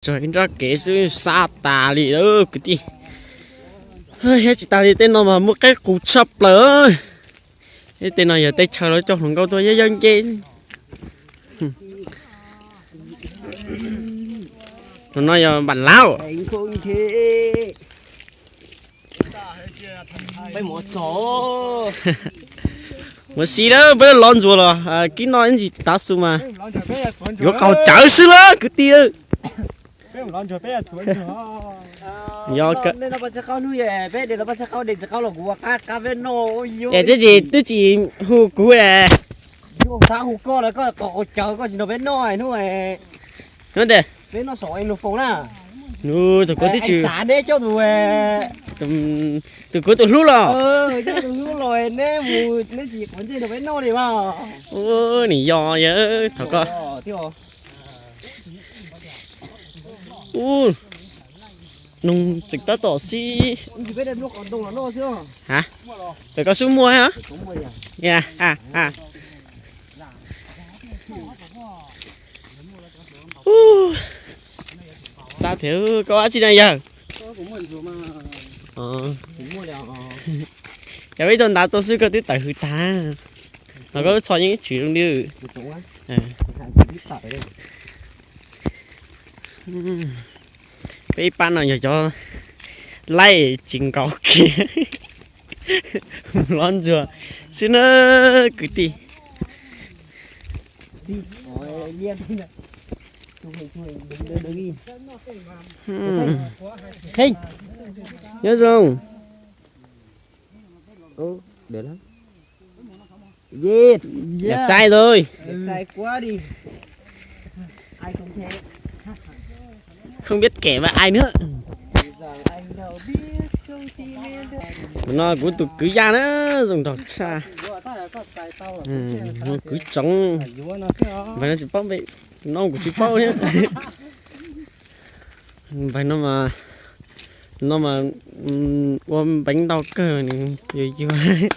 Tsuas ib nrab kev xwb xa tas li lawm kwv tij. Thiab tsis tas li, tej no mas muaj qaib qus tshaj plaws. Tej no yog teb chaws lawv coj hluas nkauj tuaj yawg yawg nce. Tus no yog npam laub. Mus si lawm, peb lov ntsuas los kib noj ib ntsis tav su mas yuav qaug cawv xwb lawm kwv tij. Yog, es twb tsis hu kuv. Hu koj los koj qaug cawv koj tsis nrog peb noj hnub. Tus kuv twb tsis, tus kuv tus hlub los. Nim yog yog thaum koj ub, noog tseem tab tom sib. Pem koj xub muaj. Xav tias koj ua tsi na yawg. Yog ib tug ntav tuaj xwb koj twb tawm hws tag. Los koj lub tsho yeej tshwm zoo li. Peb ib pab no yog cov laij tsis nkaus kiag, lov ntsuas xwb na kwv tij. Nyob zoo. Tsaij lawm. Không biết kể với ai nữa. Tus no kuv tus kwv Yaj na, zoo nraug tshaj. Kwv Tsoov, npawg no tsis paub, tus no kuv tsis paub thiab. Npawg no mas, no mas ua npeev ntau kawg nws yuag yuag.